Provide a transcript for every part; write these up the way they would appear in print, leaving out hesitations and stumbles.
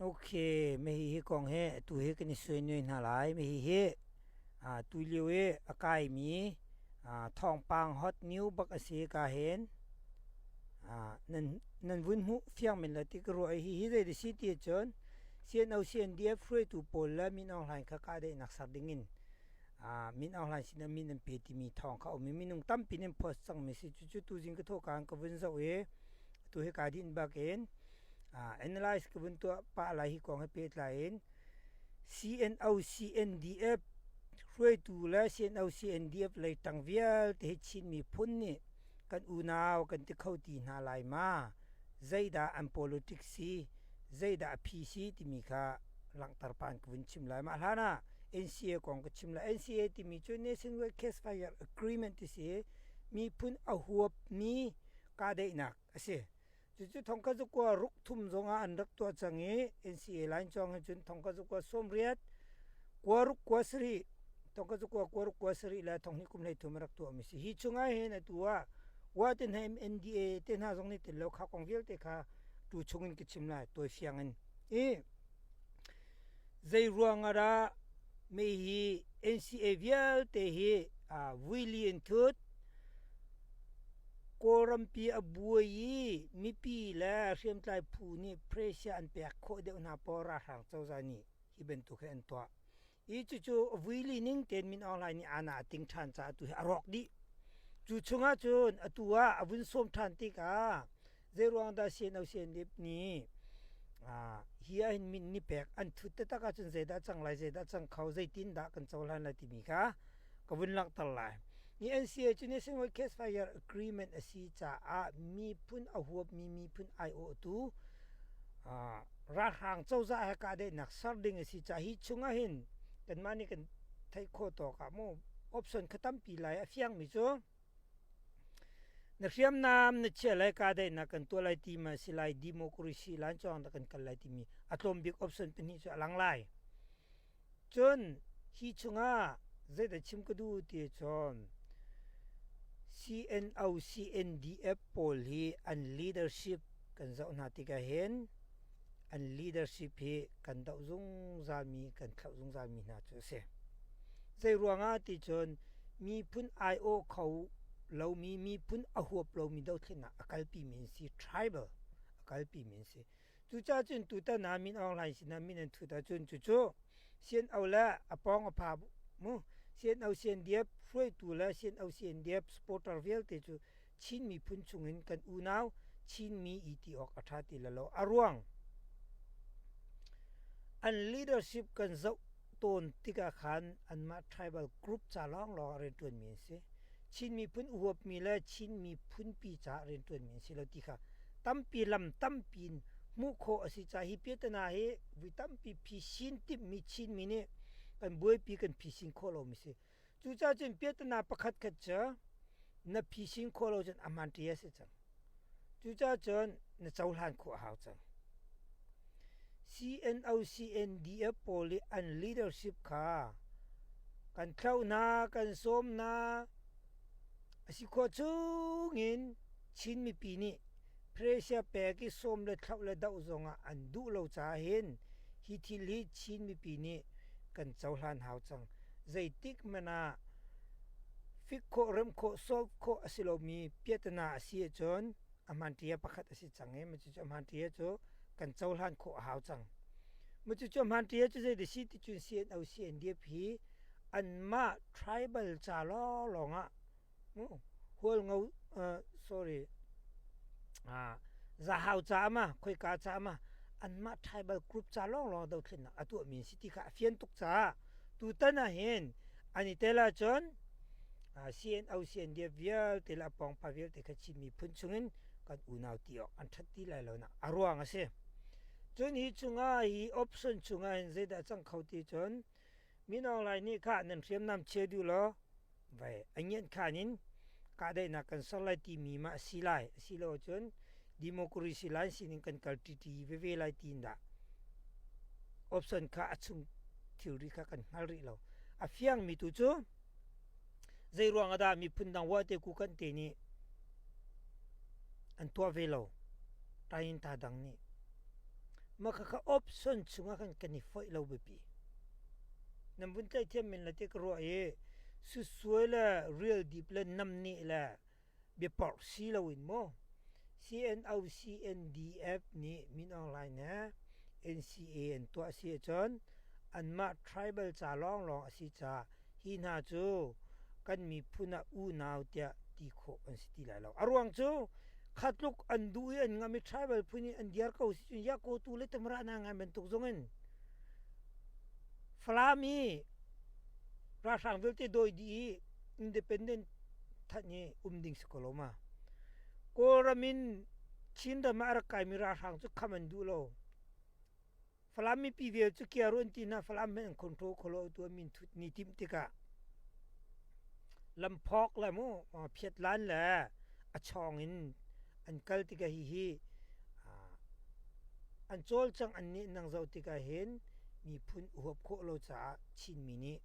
Okay, me hi kong he tu hi kan i suai hna lai. Me hi hi tu lio i a kaimi thawngpang hot new bak a si ka hin. Nan nan vun hmuh fiang men la ti ka ruah i hi hi zei si ti cun CNO CNDF hruaitu pawl le Min Aung Hlaing kha kahdaihnak ser dingin Min Aung Hlaing sinah min an pe timi thawng kha a um i minung tampi nih an post cangmi si. Cucu tuzing ka thawhka ka vun zoh i atu hi kaa dinh bak in analyze ka vun tuah pah lai hi kong he pehtlai in CNO CNDF hruaitu le CNO CNDF lei ṭang vialte hi Chin miphun nih kan unau kan ti kho ti hna lai ma? Zeidah an politics si? Zeidah a phi si timi kha langhter pah in ka vun chim lai. Mah hlan ah NCA kong ka chim lai. NCA timi cu Nationwide Ceasefire Agreement ti si. Miphun a huapmi kahdaihnak a si. Cucu thongkhat zakua ruk thum zongah an rak tuah cang i NCA line cawng hin cun thongkhat zakua 90 kua ruk kua sarih thongkhat zakua kua ruk kua sarih le thonghnih kum 13 an rak tuahmi si. Hi chungah hin atu ah wa te hna NDA te hna zong nih tel lo kha kong vialte kha tu chungin ka chim lai tawi fiang in. I Zei ruangah dah mei hi NCA vialte hi vuili in thut, Kawlrampi a buai i mipi le hriamtlai phu nih pressure an pek khawh deuh hna pawl ralhrang cozah nih hi bantuk hi an tuah. I cucu vuili ning tein Min Aung Hlaing nih aana a ting ṭhan caah atu hi a rawk dih. Cu chungah cun atu ah a vun sawm ṭhan tikah Zeiruang dah CNO CNDF nih hi ah hin min ni pek an thut taktak ahcun zeidah cang lai, zeidah cang kho, zeitin dah kan cohlan lai timi kha ka vun langhter lai. Ni NCA cu Nationwide Ceasefire Agreement a si caah miphun a huapmi miphun aiawhtu ralhrang cozah he kahdaihnak ser ding a si caah hi chungah hin kanmah nih kan theih khawh tawk ah mu option kha tampi lai a fiangmi cu Na hriamnam na chiah lai, kahdaihnak kan tuah lai ti ma si lai, democracy lan cawng dah kan kal lai timi a tlawm bik option pahnih cu a lang lai. Cun hi chungah zeidah chim ka duh ti cun CNO CNDF pawl hi an leadership kan zoh hna tikah hin an leadership hi kan doh zungzalmi kan thlauh zungzalmi hna cu a si. Zei ruangah ti cun miphun aiawh kho lomi miphun a huap lomi dothlennak a kalpimi an si tribal a kalpimi an si. Cucaah cun tutan ah Min Aung Hlaing sinah min an thut ahcun cucu CNO le a pawng a pha mu CNO CNDF hruaitu le CNO CNDF supporter vialte cu Chin miphun chungin kan unau Chinmi i ti awk a ṭha ti lo. A ruang an leadership kan zoh tawn tikah khan anmah tribal group ca lawnglawng ah rianṭuanmi an si. Chin miphun huapmi le Chin miphunpi caah rianṭuanmi an si lo ti kha tampi lam tampi in hmuh khawh a si caah hi piatana hi vui tampi phisin timhmi Chinmi nih kan buaipi kan phisin khawh lomi si. Cucaah cun piahtana pakhat khat cu na phisin khawh lo cun a hmaan ṭi a si cang. Cucaah cun na cohlan khawh a hau cang. CNO CNDF pawl i an leadership kha kan thlauh hna, kan sawm hna. A si khawh chungin Chin mipi nih pressure pek i sawm le thlauh le doh zongah an duh lo caah hin hi thil hi Chin mipi nih kan cohlan hau cang. Zeitik hmanh ah fik khawh, remh khawh, solve khawh a si lomi piahtana a si ahcun a hmanṭia pakhat a si cang i cucu a hmanṭia cu kan cohlan khawh a hau cang. Cucu a hmanṭia cu zeidah si ti cun CNO CNDF hi anmah tribal ca lawnglawng ah Hualngo sorry Zahau ca ma khoika ca ma anmah tribal group ca lawnglawng dothlennak a tuahmi an si ti kha a fian tuk caah tutan ah hin an i tel ahcun CNO CNDF vialte le a pawngpa vialte kha Chin miphun chungin kan unau ti awk an ṭhat ti lai lonak a ruang a si. Cun hi chungah hi option chungah hin zeidah cang kho ti cun Min Aung Hlaing nih kha nan hriamnam chia duh law vai a ngianhkhan in kahdaihnak kan ser lai timi ma a si lai asilo cun democracy line sining kan kal ṭiṭi veve lai tiin dah option kha a chung thilri kha kan hngal rih lo a fiangmi tu cu zei ruang ah dah miphun dang wate ku kan te nih an tuah ve lo ta dang nih. Mah khakha option chungah khan kan i foih lo biapi. Nan vun tlaih men la ti ka ruah i susuai le real deep le namneh le biaporh si loin maw CNO CNDF nih Min Aung Hlaing he NCA an tuah si ahcun anmah tribal ca lawnglawng a si caah hi hna cu kan miphun ah unau tiah ti khawh an si ti lai lo. A ruang cu kha tluk an duh i an ngam i tribal phun i an diar ko si cun Yakotu le Tamara na ngai bantuk zong in Falam i ralhrang vialte dawi dih i independent thanh i um ding si ko lo ma. Kawlram in Chinram ah a rak kaimi ralhrang cu kham an duh lo. Falam mipi vel cu kiaru an ti hna Falam hmanh an control kho lo tu min thut ni timh tikah lamphawk le mu phiatlan le a chawng in an kal tikah hihi an cawlcangh an nih nang zoh tikah hin miphun huap khawh lo caah Chinmi nih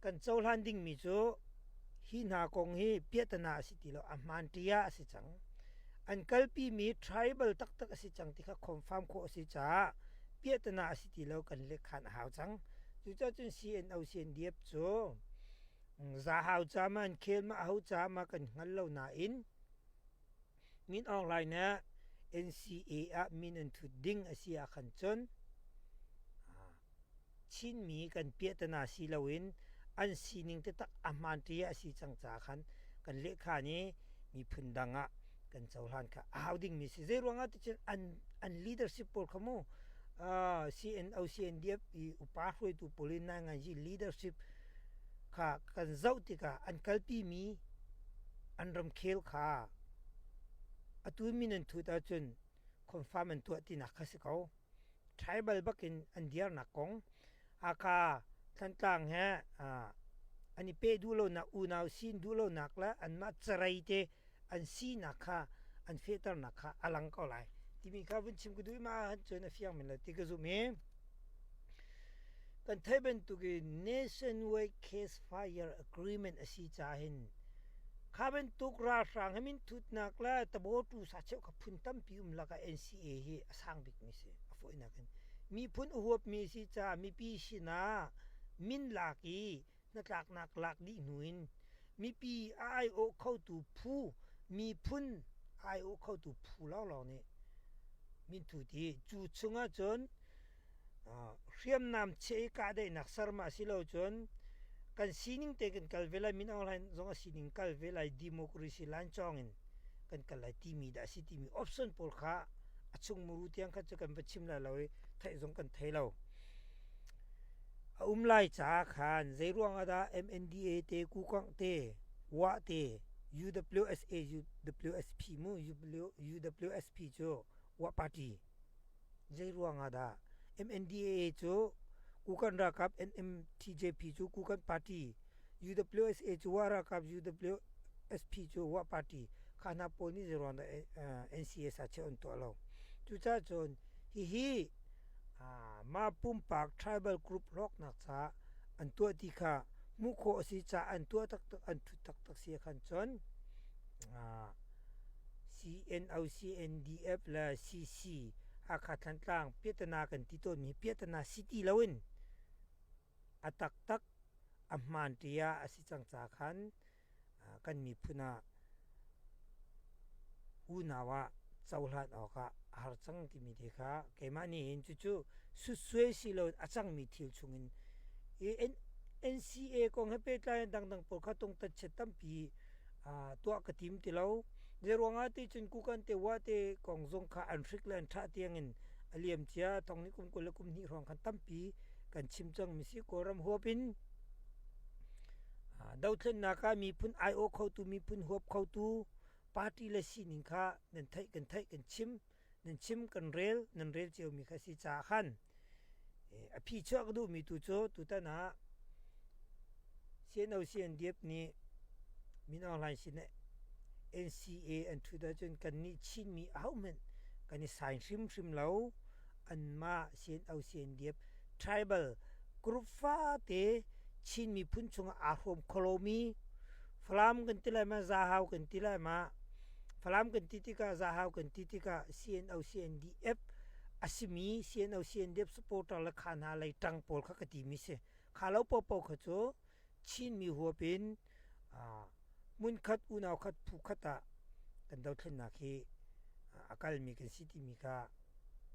kan cohlan dingmi cu hi hna kong hi piahtana a si ti lo a hmaan ṭia a si cang an kalpimi tribal taktak a si cang ti kha confirm khawh a si caah piahtana a si ti lo kan lehkhan a hau cang cucaah cun CNO CNDF cu zahau ca ma an khel ma aho ca ma kan hngal lo nain Min Aung Hlaing nih NCA ah min an thut ding a si ahkhan cun Chinmi kan piahtana si loin an sining taktak a hmaan ṭi a si cang caah khan kan lehkhan i miphun dang ah kan cohlan kha a hau dingmi si. Zeiruang ah ticun an an leadership pawl kha mu CNO CNDF i upa hruaitu pawl i nainganzi leadership kha kan zoh tikah an kalpimi an ramkhel kha atu min an thut ahcun confirm an tuah tinak kha si ko. Tribal bakin an dirnak kong Hakha Thantlang he an i peh duh lonak unau sin duh lonak le anmah carei te an sinak kha an fehternak kha a lang ko lai timi kha vun chim ka duh i mah ahcun cun a fiang men lo ti ka zumh i Kan theih bantukin nationwide case fire agreement a si caah hin kha bantuk ralhrang he minthutnak le tabawtu sacheu kha phun tampi um lakah NCA hi a sang bikmi si a fawinak in miphun a huapmi a si caah mipi sinah min lak i hnatlaknak lak dih hnu in mipi a aiawh khotu phu miphun a aiawh khotu phu lawnglawng nih minthut i cu chungah cun hriamnam chiah i kahdaihnak ser ma si lo cun kan sining te kan kal ve lai Min Aung Hlaing zong a sining kal ve lai democracy line cawng in kan kal lai timi dah si timi option pawl kha a chung muru tiang kha cu kan va chim lai lo i theih zong kan thei lo a um lai caah khan zei ruang ah dah MNDA te Kukang te Wa te UWSA UWSP mu UWSP cu Wa party Zeiruang ah dah MNDAA cu Kukan ralkap NMTJP cu Kukan party, UWSA cu Wa ralkap UWSP cu Wa party kha hna pawl nih zeiruang dah NCS ah chiah an tuah lo. Cucaah cun hihi mah pumpak tribal group hlawknak caah an tuah ti kha hmuh khawh a si caah an tuah taktak an thut taktak si ahkhan cun CNO, CNDF le CC Hakha Thantlang piahtana kan ti tawnmi hi piahtana si ti loin a taktak a hmaan ṭia a si cang ca khan kan miphun ah unau ah cohlan awkah a har cang timi te kha keimah nih hin cucu sutsuai si loin a cangmi thil chungin NCA kong he pehtlai in dangdang pawl kha tungtat chiat tampi tuah ka tim ti lo. Zeiruangah ti cun kukan te wa te kong zong kha an hrik le an thah tiangin a liam cia thong nih kum 20 le kum hnih hrawng khan tampi kan chim cang mi si Kawlram huap in dothlennak ah miphun aiawh khotu miphun huap khotu party le sining kha nan theih kan theih kan chim nan chim kan rel nan rel ciomi kha si caah khan a phi chuah ka duhmi tu cu tutan ah CNO CNDF nih Min Aung Hlaing sin NCA an ṭhut ahcun kannih Chinmi ahohmanh kan i sign hrimhrim lo anmah CNO CNDF tribal group fate Chin miphun chungah aa hrawm kho lomi Falam kan ti lai ma Zahau kan ti lai ma Falam kan ti tikah Zahau kan ti tikah CNO CNDF. A simi CNO CNDF supporter le kha hna lei ṭang pawl kha ka timi si. Kha lo paohpaoh kha cu Chinmi huap in hmunkhat unau khat phu khat ah kan dothlennak hi a kalmi kan si timi kha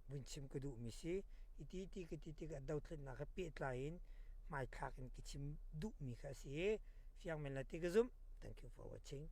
vun chim ka duhmi si. Hiti ti ka ti tikah dothlennak he pehtlai in hmaithlak in ka chim duhmi kha a si i fiang men lai ti ka zumh. Thank you for watching.